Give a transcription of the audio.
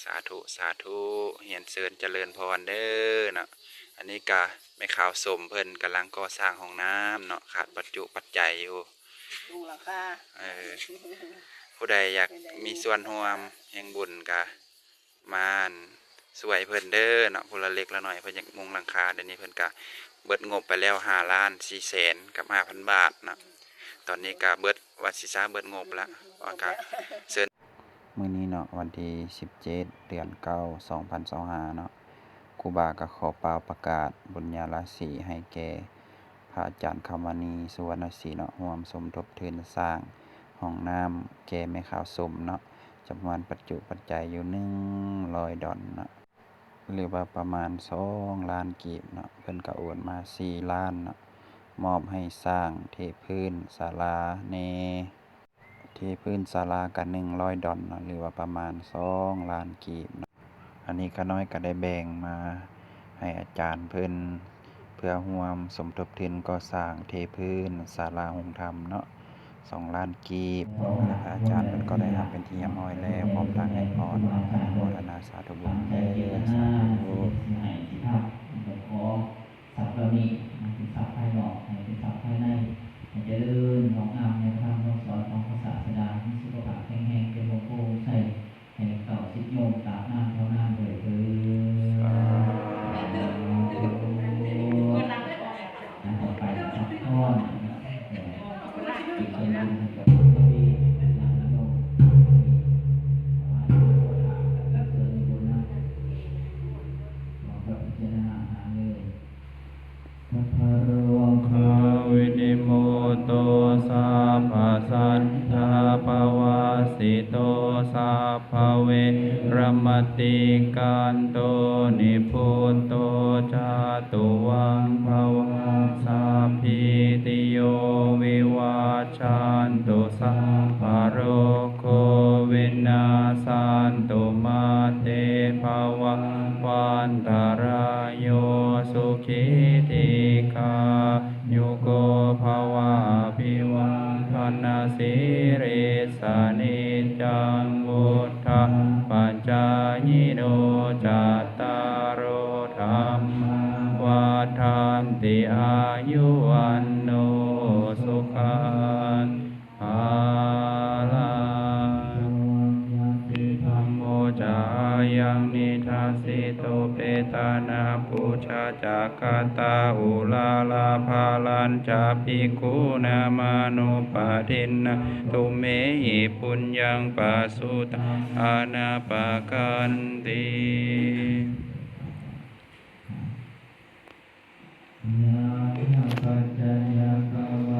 ສາທຸ ສາທຸ ຮຽນເຊີນຈະເລີນພອນເດີເນາະ. ອັນນີ້ກະແມ່ຂາວສົມເພິ່ນກຳລັງກໍ່ສ້າງຫ້ອງນ້ຳເນາະ ຂາດປັດຈຸປັດໄຈຢູ່ ມຸງຫຼັງຄາ. ເອີ ຜູ້ໃດຢາກມີສ່ວນຮ່ວມແຫ່ງບຸນກະມາ ອັນ ຊ່ວຍເພິ່ນເດີເນາະ ຜູ້ລະເລັກລະໜ້ອຍ ເພິ່ນຢາກມຸງຫຼັງຄາ. ດຽວນີ້ເພິ່ນກະເບິດງົບໄປແລ້ວຫ້າລ້ານສີ່ແສນກັບຫ້າພັນບາດເນາະ. ຕອນນີ້ກະເບິດ ວ່າຊິຊາເບິດງົບລະ ວ່າກະເຊີນ ມື້ນີ້ເນາະ ວັນທີສິບເຈັດ ເດືອນເກົ້າ ສອງພັນຊາວຫ້າເນາະ ຄູບາກໍຂໍກ່າວປະກາດບຸນຍາລາສີໃຫ້ແກ່ພະອາຈານຄຳມະນີ ສຸວັນນະສີເນາະ ຮ່ວມສົມທົບທຶນສ້າງຫ້ອງນ້ຳແກ່ແມ່ຂາວສົມເນາະ ຈຳນວນປັດຈຸປັດໄຈຢູ່ໜຶ່ງຮ້ອຍດອນເນາະ ຫຼືວ່າປະມານສອງລ້ານກີບເນາະ. ເພິ່ນກໍໂອນມາສີ່ລ້ານເນາະ ມອບໃຫ້ສ້າງເທພື້ນສາລາແດ່. ເທພື້ນສາລາກະໜຶ່ງຮ້ອຍດອນເນາະ ຫຼືວ່າປະມານສອງລ້ານກີບເນາະ. ອັນນີ້ຂ້ານ້ອຍກະໄດ້ແບ່ງມາໃຫ້ອາຈານເພິ່ນ ເພື່ອຮ່ວມສົມທົບທຶນກໍ່ສ້າງເທພື້ນສາລາໂຮງທຳເນາະ ສອງລ້ານກີບ. ແລະ ພະອາຈານເພິ່ນກໍໄດ້ຮັບເປັນທີ່ຮຽບຮ້ອຍແລ້ວ ພ້ອມທັງໃຫ້ພອນ ອະນຸໂມທະນາສາທຸບຸນເດີ ສາທຸ. ຊັບເຫຼົ່ານີ້ ໃຫ້ເປັນຊັບພາຍນອກ ໃຫ້ເປັນຊັບພາຍໃນ ໃຫ້ຈະເລີນງອກງາມໃນພະທຳຄຳສອນຂອງພະສາສະດາ ມີສຸຂະພາບແຂງແຮງ ເປັນວົງໂພວົງໄຊ ໃຫ້ເກົ້າສິບໂຍມຕາບນານເທົ່ານານດ້ວຍເທີ້ນ. ສາທຸ. ແລະ ຕໍ່ໄປກໍຮັບພອນ ເອີ ເປັນຕົ້ນບຸນໃຫ້ກັບພະເທວະນາດ ເຊີນນິມົນນຳ ພ້ອມກັບພິຈາລະນາອາຫານເລີຍ. ຄາວິນິໂມໂຕ ສັບພະສັດຖາປະວາສິໂຕ ສັບພະເວລະມະຕິກັນໂຕ ນິບພຸດໂຕ ຈາຕຸວັງພະວາ ສັບພີຕິໂຍ ວິວັດຊັນຕຸ ສັບພະໂລໂກ ວິນາສັນຕຸ ມາເຕພະວັດ ວັນຕະລາໂຍ ສຸຂີ ດີຄາຍຸໂກ ພະວະ ອະພິວາທະນະສີລິສະ ນິຈຈັງ ວຸດທາປະຈາຍິໂນ ຈັດຕາໂລ ທຳມາ ວັດທັນຕິ ອາຍຸ ວັນໂນ ສຸຂັງ ພະລັງ. ທຳໂມ ຈາຍັງ ນິທັດສິໂຕ ເປຕານາ ປຸດຊາ ຈັກຂະຕາ ອຸລາລາ ພະລັນຈະ ພິກຂຸນາ ມານຸປະທິນນາ ຕຸເມຫິ ປຸນຍັງ ປະສຸຕັງ ອະນາປະກັນຕິ. ຍະຖາ ປັດຈະຍັງ ກຳມ